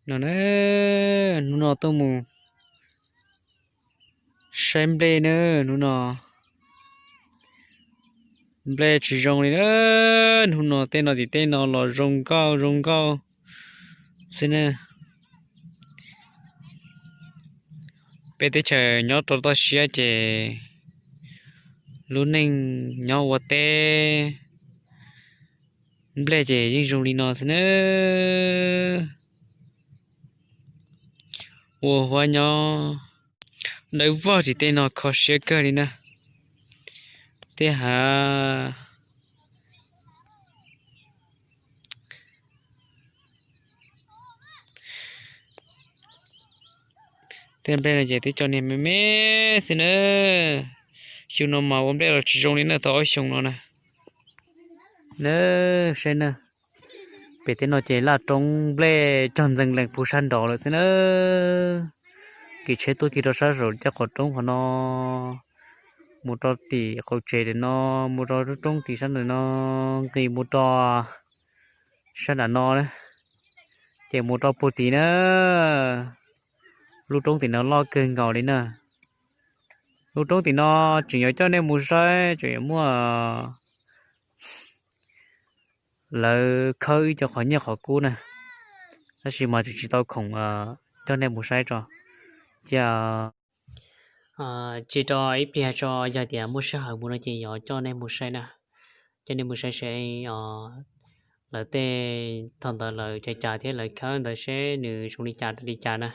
No na, hnub no tuaj mus saib nplej na, hnub no nplej tsis zoo li na, hnub no tej no tim tej no los zoo nkauj zoo nkauj xwb na. Peb teb chaws nyob rau toj siab ces lub neej nyob ua teb nplej ces yeej zoo li no xwb na. Ua huab nyob dawb vog tim tej no kho siab kawg li na. Tej hav tej nplej no ces twb cov niag me me xwb na. Xyoo no mas ua nplej los tsis zoo li na, tau ob xyoos no na. Na, saib na, pem tej no ces laj roob nplej cog ntxees lees puag sab nraud lawm xwb na. Kev tsheb tuaj kiag rau sab saum caj qhov roob qhov no, mus rau tim qaum tsev tim no, mus rau lub roob tim sab ntawm no, nqis mus rau sab nram no, ces mus rau puag tim na. Lub roob tim no loj kawg nkaus li na. Lub roob tim no tseem yuav coj nej mus saib, tseem yuav muaj lawv khawb ib co qhov nyiaj qhov kub na, tab sis mas tseem tsis tau khoom coj nej mus saib tso. Cia, cia rau ib pliag tso, yog tias muaj sij hawm mus no ces yuav coj nej mus saib na. Coj nej mus saib seb lawv tej thaum ntawd lawv cais cas thiab lawv khawb ntawd seb nws zoo li cas li cas na.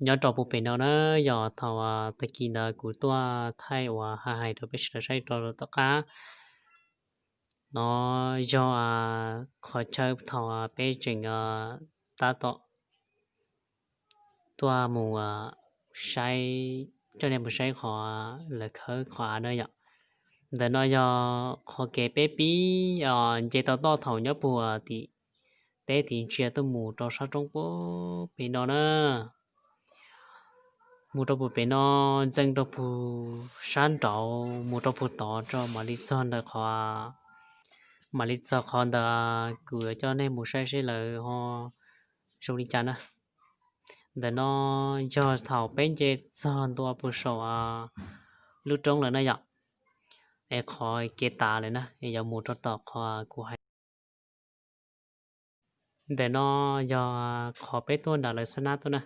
Nyob rau puag pem no na, yog thaum tag kis ntawd kuv tuaj thaij uas hais hais rau peb sawv daws saib rau tom qab no, yog qhov chaw thaum peb tseem tab tom tuaj mus saib, coj nej mus saib qhov lawv khawb qhov av na yom. Ntawm no yog qhov kev peb pib nce tau toj thaum nyob puag tim teb tim ntsia tuaj mus rau sab roob puag pem no na. Mus rau puag pem no, ntxeev rau puag sab nraud mus rau puag tod tso mam li txog ntawm qhov, mam li txog qhov ntawd kuv yuav coj nej mus saib seb lawv ho zoo li cas na. Ntawm no yog thaum peb nce txog ntua puag saum lub roob lawm na yom, es qhov kev tav lawm na, es yuav mus rau tom qhov kuv hais. Ntawm no yog qhov peb tuaj nram lawv xab nab tuaj na,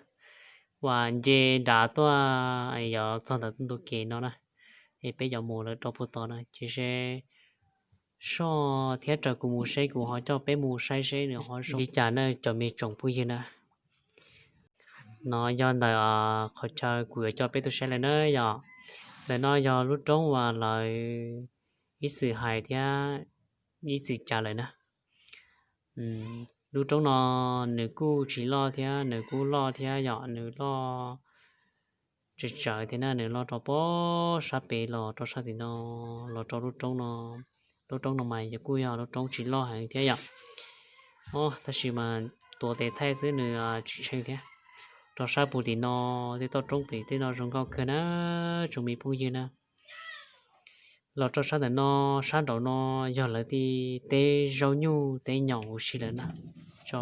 uas nce nrad tuaj yuav txog ntawm ntu kev no na, es peb yuav mus lawm rau puag tod na, ces seb soj thiab raws kuv mus seb kuv ho coj peb mus saib seb nws ho zoo li cas na cov me tsoom phooj ywg na. No yog ntawm qhov chaw kuv yuav coj peb tuaj saib lawm na yom. Ntawm no yog lub roob uas lawv ib txwm hais thiab ib txwm cas lawm na. Lub roob no nws kuj tsis loj thiab nws kuj loj thiab yom, nws loj tsawv tsawv thiab na, nws loj rau pob sab pem los rau sab tim no, los rau lub roob no. Lub roob no mas kuj yog lub roob tsis loj heev thiab yom. Tab sis mas tuav tes thaij xwb nws tsis tsheej thiab. Rau sab puag tim no, tej toj roob pem tej no zoo nkauj kawg na, tsoom me phooj ywg na. Los rau sab ntawm no, sab nraum no yog lawv tej teb zaub nyuj teb nyoos huv si lawm na. Tso,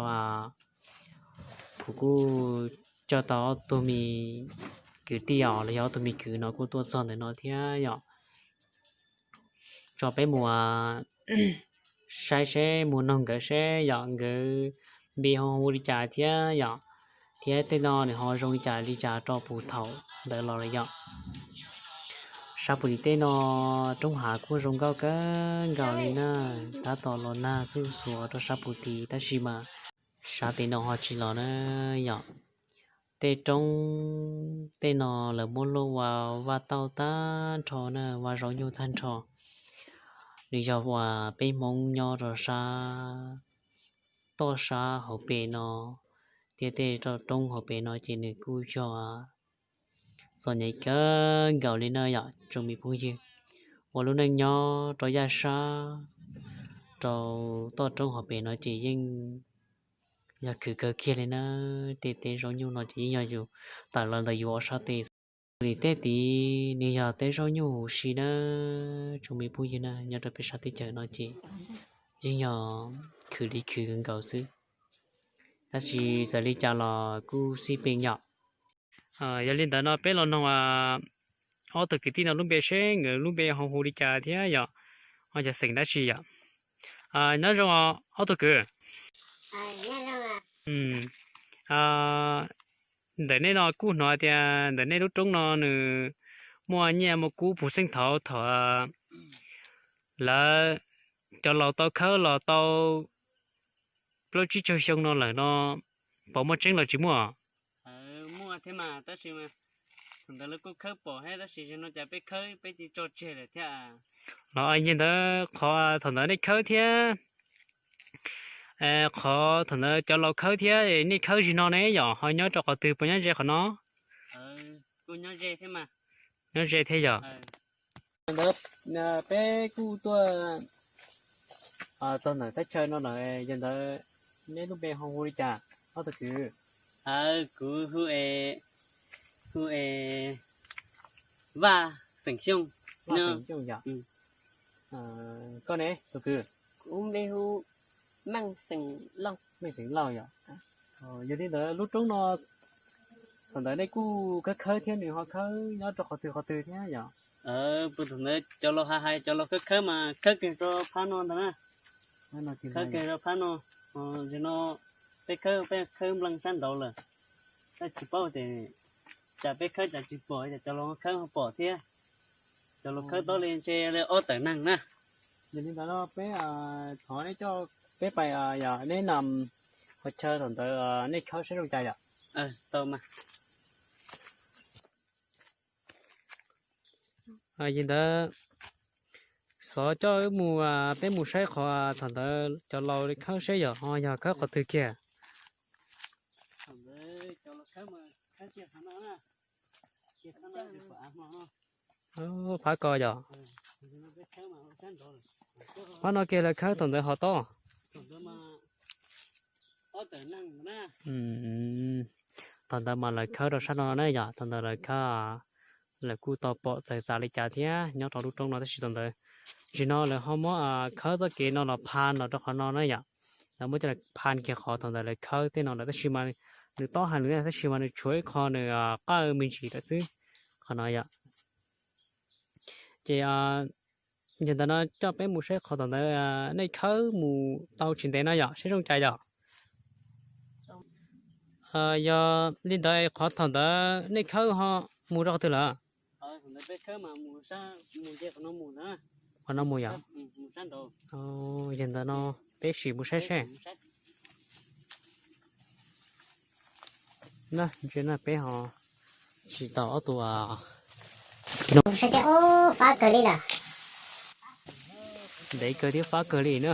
kuv kuj coj tau ob tug me kwv tij os, los yog ob tug me kwv no kuj tuaj txog ntawm no thiab yom. Tso peb mus saib seb, mus noog nkawd seb yom nkawd npe ho hu li cas thiab yom, thiab tej no nws ho zoo li cas li cas rau puag thaum ntawd los lawm yom. Sab puag tim tej no roob hav kuj zoo nkauj kawg nkaus li na, tab tom los nag xuj xuav rau sab puag tim tab sis mas sab tim no ho tsis los na yom. Tej roob tej no lawv muab luaj ua vaj tauj tag nrho na, vaj zaub nyuj tag nrho. Nws yog uas peb Hmoob nyob rau sab toj sab hauv pes no, thiab tej roob hauv pes no ces nws kuj yog txom nyem kawg nkaus li na yom tsoom me phooj ywg. Ua lub neej nyob rau yaj sab, rau toj roob hauv pes no ces yeej yog khwv kawg kiag li na. Tej teb zaub nyuj no ces yeej yog yus tawm los ntawm yus ob sab tes. Nim tej tid nws yog teb zaub nyuj huv si na tsoom me phooj ywg na, nyob rau peb sab teb chaws no ces yeej yog khwv li khwv kawg nkaus xwb. Tab sis txawm li cas los kuj xij peem yom. Yog li ntawd no peb los noog ob tug kwv tij no lub npe seb nkawd lub npe ho hu li cas thiab yom, ho yog xeem dab tsi yom. Nyob zoo ob tug kwv. Ntawm nej no kuj hnov tias ntawm nej lub roob no nws muaj nyiaj muaj kub puv xeej thaud thaum lawv cov laus tau khawb los tau plaub tsib caug xyoo no lawm no, puas muaj tseeb los tsis muaj? Muaj thiab mas, tab sis thaum ntawd lawv kuj khawb pom thiab, tab sis no cas peb khawb peb cia tso tseg lawm thiab. Los yog ntawd qhov thaum ntawd nej khawb thiab, qhov thaum ntawd cov laus khawb thiab nej khawb zim no ne yom, ho nyob rau qhov twg, puas nyob ze qhov no? Nyob ze thiab yom. Ntawd peb kuj tuaj txog ntawm thaj chaw no lawm, yog ntawd nej lub npe ho hu li cas ob tug kwv? Kuv hu, hu Vaj xeem Xyooj. Vaj xeem Xyooj yom. Koj ne tus kwv? Kuv npe hu Meej xeem Lauj. Meej xeem Lauj yom. Yog li ntawd lub roob no thaum ntawd nej kuj khawb khawb thiab, nws ho khawb nyob rau qhov twg qhov twg thiab yom? Puas thaum ntawd cov laus hais hais cov laus khawb khawb mas khawb kiag rau phab no ntag na. Khawb kiag rau phab no, zim no peb khawb peb khawb nplees sab nraud lawm, tab tsis paub tias cas peb khawb cas tsis pom, cas cov laus khawb ho pom thiab. Cov laus khawb tau li ntshe li ob tawm neeg na. Yog li ntawd no peb thov nej coj peb pais yom, neb nab qhov chaw thaum ntawd nej khawb seb zoo cas yom. Tau mas. Yog li ntawd xov coj wb mus, peb mus saib qhov thaum ntawd cov laus khawb seb yog, ho yog khawb qhov twg kiag. Phab ko yog, phab no kiag lawv khawb thaum ntawd ho tob. Thaum ntawd mas lawv khawb rau sab no na yom, thaum ntawd lawv khawb, lawv kuj tau pom txawv txav li cas thiab nyob rau lub roob no, tab sis thaum ntawd, zim no lawv ho muab khawb txoj kev no los pha los rau qhov no na yom. Lawv muab coj los pha kiag qhov thaum ntawd lawv khawb tej no lawm, tab sis mas nws tob heev li na, tab sis mas nws tshuav ib qho nws qawj me ntsis lawm xwb, qhov no yom. Ces yog ntawd no coj peb mus saib qhov thaum ntawd nej khawb mus tau tsis ntev no yom, saib zoo cas yom. Yog li ntawd qhov thaum ntawd nej khawb ho mus rau qhov twg lawm? Qhov no mus yom. Yog ntawd no peb sim mus saib seb. Na, ntsia na, peb ho tsis tau ob tug. Saib tias, ub, fab kawg li lawm. Ntev kawg thiab fab kawg li na.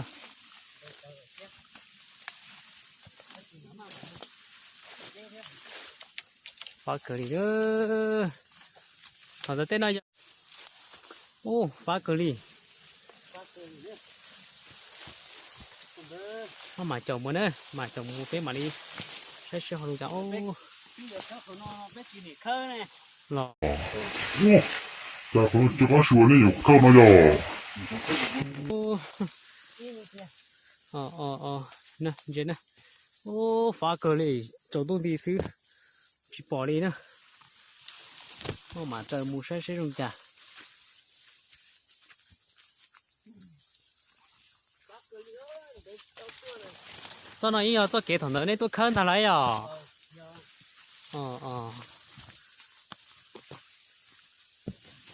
Fab kawg li. Thaum ntawd tej no yog, ub, fab kawg li. Maj mam caum mus na, mam caum mus peb mam li saib seb ho zoo cas. Los, cas qhov no cia qab sua nej yuav khawb no yog. Ntsia na, ub, fab kawg li, tsaus ntuj nti xwb tsis pom li na. Maj mam taws mus saib seb zoo cas. Txoj no yeej yog txoj kev thaum ntawd nej tuaj khawb ntag lauj yom?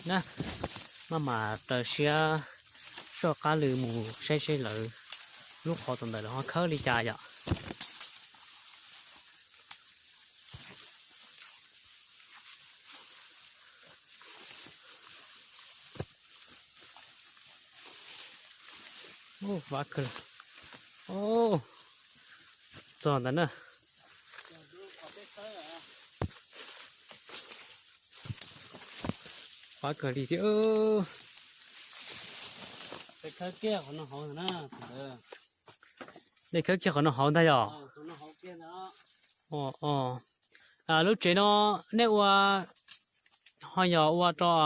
Na, maj mam raws siab soj qab lw mus saib seb lawv lub qhov thaum ntawd lawv ho khawb li cas yom. Txog ntawd na. Fab kawg li thiab. Nej khawb kiag qhov no hauv ntag yom? Lub tsev no nej ua ho yog ua rau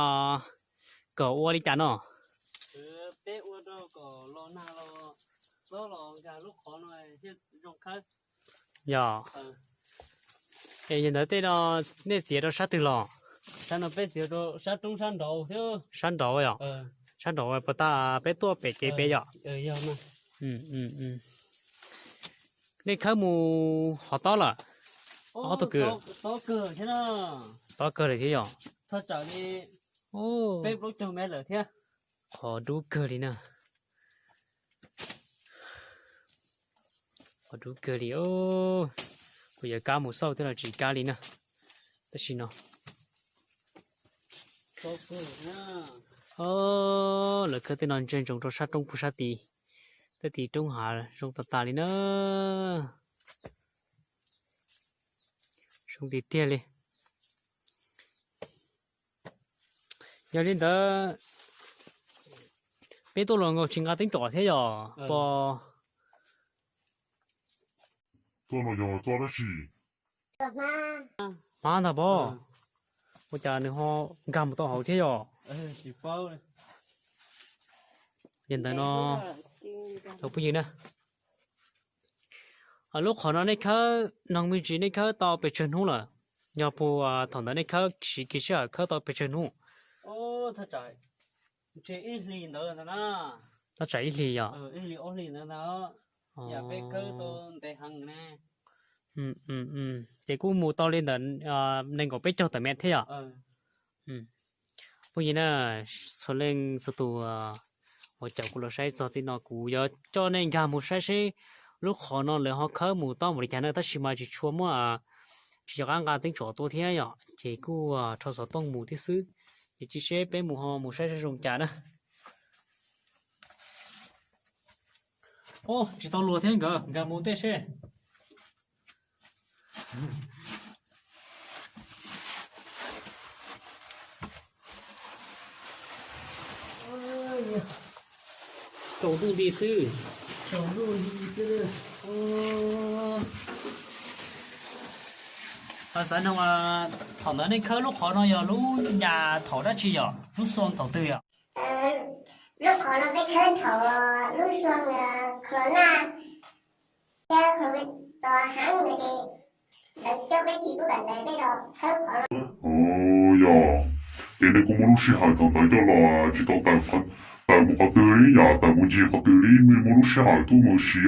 kom ua li cas no? Peb ua rau kom los nag los xob los nkag lub qhov no thiaj zoo khawb. Yog. Es yog ntawd tej no nej txiav rau sab twg los? Sab no peb txiav rau sab roob sab nraud thiab. Sab nraud yom? Sab nraud puas tas peb tuaj pem kev pem yom? Nej khawb mus hov tob lawm? Ob tug kws. Tob kawg thiab yom? Qhov dub kawg li na. Qhov dub kawg li. Kuv yuav kab mus xauj thiab los tsis kab li na. Tab sis no lawv khawb tej no ntsia ntsoov rau sab roob puag sab tid. Tej tim roob hav zoo tas tas li na. Zoo tiag tiag li. Yog li ntawd peb tuaj los nkaus tsis nqa teeb tsom thiab yom? Pos tuaj no yog txoj dab tsi? Hmab ntag pos. Ua cas nws ho nkag mus tau hauv thiab yom? Yog ntawd no, phooj ywg na, lub qhov no nej khawb noog me ntsis nej khawb tau pes tsawg hnub lawm? Yog puas thaum ntawd nej khawb siv kiag sij hawm khawb tau pes tsawg hnub? Tab tsam ib hlis yom? Ces kuj mus tau li ntawm nees nkaum peb caug tawm mev thiab yom? Phooj ywg na, txhua leej txhua tus uas caum kuv los saib txog txij no kuv yuav coj nej nkag mus saib seb lub qhov no lawv ho khawb mus tau npaum li cas na, tab sis mas tsis tshua muaj, tsis nco qab nqa teeb tsom tuaj thiab yom, ces kuj rho xov tooj mus thiab xwb. Ces cia seb peb mus ho mus saib seb zoo cas na. Tsis tau luag thiab nkawd, nkag mus ntej seb. Tsaus ntuj nti xwb. Xav noog, thaum ntawd nej khawb lub qhov no yog lub nyas thaum dab tsi yom? Lub xuas thaum twg yom? Lub qhov no peb khawb thaum lub xuas corona thiab covid tau heev no ces lawv coj peb tsis pub kom ntawd peb los khawb qhov no. Yog, ces nej kuj muaj lub sij hawm thaum ntawd coj los tsis tau tawm mus qhov twg li yom, tawm mus ncig qhov twg li, nej muaj lub sij hawm tuaj mus sim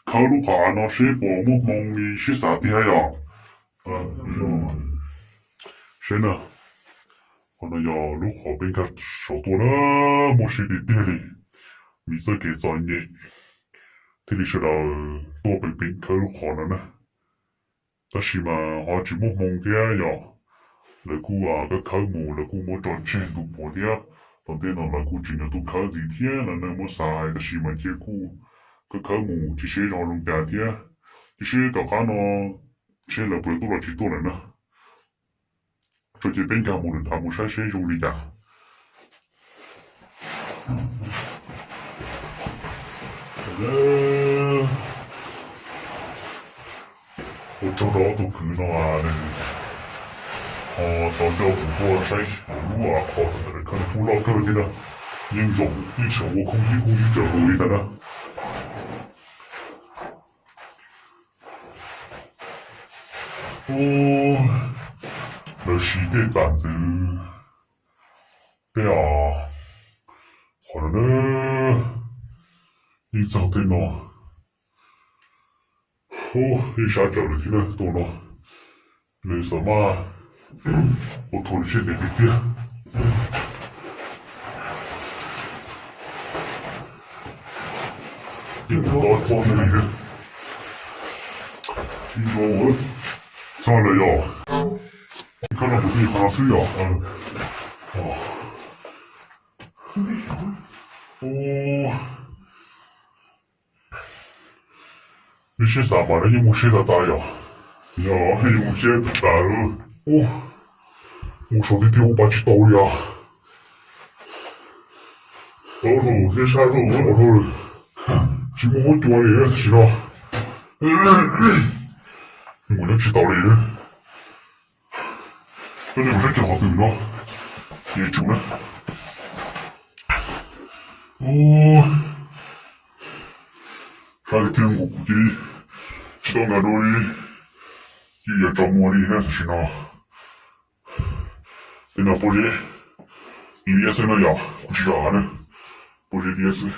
khawb lub qhov av no seb puas muaj hmoo li siab xav tiag yom. Seb na, qhov no yog lub qhov peb nkag saum tuaj na, muaj siab tiag tiag li, vim txoj kev txom nyem thiaj li sawv daws tuaj pem peb khawb lub qhov no na. Tab sis mas ho tsis muaj hmoo thiab yom, lawv kuj khawb khawb mus lawv kuj muab tso tseg ntu puav thiab. Tom ntej no lawv kuj tseem yuav tuaj khawb ntxiv thiab no nej muab xav hais, tab sis mas cia kuj khawb khawb mus cia seb ho zoo cas thiab, cia seb tom qab no seb lawv puas tuaj los tsis tuaj lawm na. Tso ces peb nkag mus lwm dav mus saib seb zoo li cas. Ua tsaug rau ob tug kwv no, ho tau coj kuv tuaj saib lub qhov tawm khawb no kuj loj kawg thiab na, yeej zaum ib txhia ua khoob ib khoob ib txhia ua li ntawd na. Lawv siv tej tam ntxwv tej os, qhov no na, yeej txog tej no, yeej sab tsawv lawm thiab na tus no, nws xam maj ua thuav nws siab ntev tiag tiag. Yeej ua tau qhov twg li na. Txog lawm yom. Khawb no kuv tij qhov no xwb yom. Nws siab xav mas nws yeej muaj siab tas tas yom. Yog yeej muaj siab tas tas. Mus saum tiag tiag ua pa tsis tau li os. Tau zaum thiab sab zaum ua dhau lawm. Tsis muaj huab cua li tam sim no. Mus nyob tsis tau li. Koj li mus saib kiag qhov twg no, ces tsum na. Sab tiag tiag nkaus kuv cia li tsis Txoj nkag dua li, yeej yuav tsaus muag li na tam sim no. Tej no pob zeb liab xwb no yom, kuv tsis zam na, pob zeb liab xwb.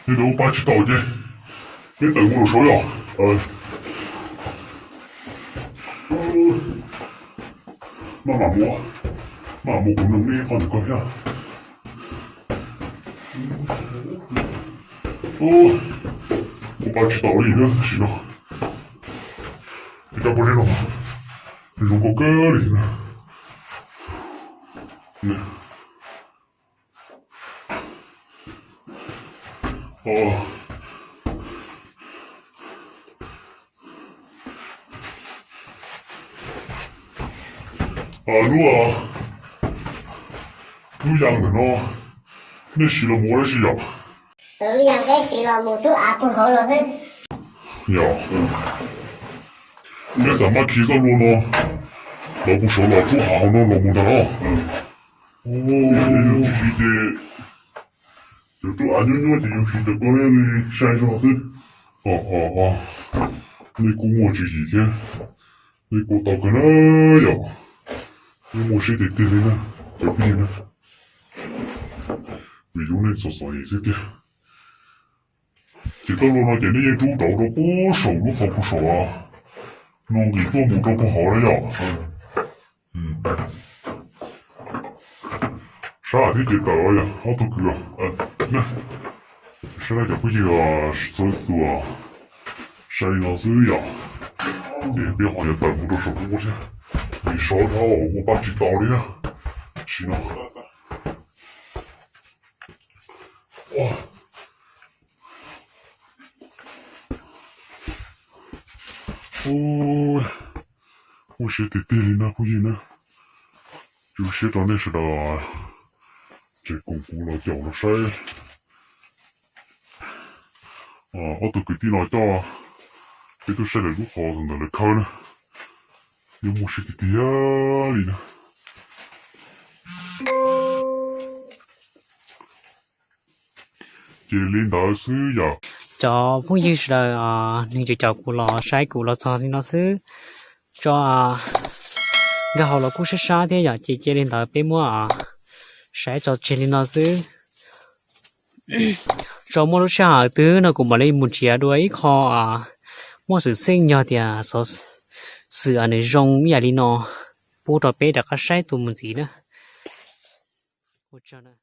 Neb ua pab tsis tau ces neb tawm mus lawm saud yom. Maj mam mus, maj mam mus kuv nug neb qhov ntawm koj thiab. Ua pab tsis tau li na tam sim no. Ib rab pob zeb no zoo nkauj kawg li thiab na. Lub, lub yas ntawm no nej siv los mus ua dab tsi yom? Lub yas peb siv los mus rub av puag hauv los xwb. Yog, neb xav maj khi txoj hlua no los kuv sawv los rub av hauv no los mus ntag los? Yog tsis siv ces cov rub av nyuab nyuab ces yog siv cov ko li sai zog xwb. Nej kuj muaj tswv yim thiab, nej kuj tau kawg na yom. Nej muaj siab tiag tiag li na cov phooj ywg na, vim yus neeg txom txom nyem xwb tiag. Ces txoj hlua no ces nej yeej rub rau rau puag saum lub qhov puag saum no nqis tuaj mus rau puag hauv na yom. Sab thiab ces tawm yog ob tug kwv. Saib cov phooj ywg txhua tus saib li no xwb yom. Ces peb ho yuav tawm mus rau saum lub thiab, vim sov dhau ua pab tsis tau li na. Tam sim no muaj siab tiag tiag li na phooj ywg na. Zoo siab rau nej sawv daws tseem koom kuv los caum los saib ob tug kwv tij no coj peb tuaj saib lawv lub qhov ntawm lawv khawb na. Yeej muaj siab tiag tiag li na. Ces li ntawd xwb yom. Cov phooj ywg sawv daws, nws caum caum kuv los saib kuv los txog li no xwb. Tso, nkag hauv los kuj sab sab thiab yom, ces cia li ntawd peb muab saib tso tseg li no xwb. Tso muaj lub sij hawm twg no kuv mam li mus nrhiav dua ib qho muaj xwm txheej yog tias xov xwm nws zoo ib yam li no pub rau peb rov qab saib tus mus ntxiv na. Ua tsaug na.